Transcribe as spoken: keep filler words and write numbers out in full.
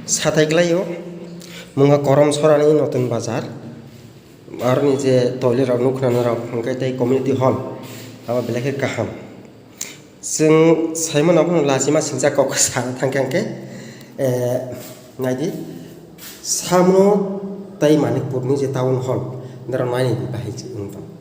Satai klaio, mungha Korom Sorani Notun Bazar, aroni je toilet rok nukhnana rok hwnkhe tei community hall, abo belai khe kaham. Chwng saimano abono lachima singcha kok sana thangkha hwnkhe, eh, naidi, Samno tei Manikpurni je town hall, norok naini bahai se wng tong.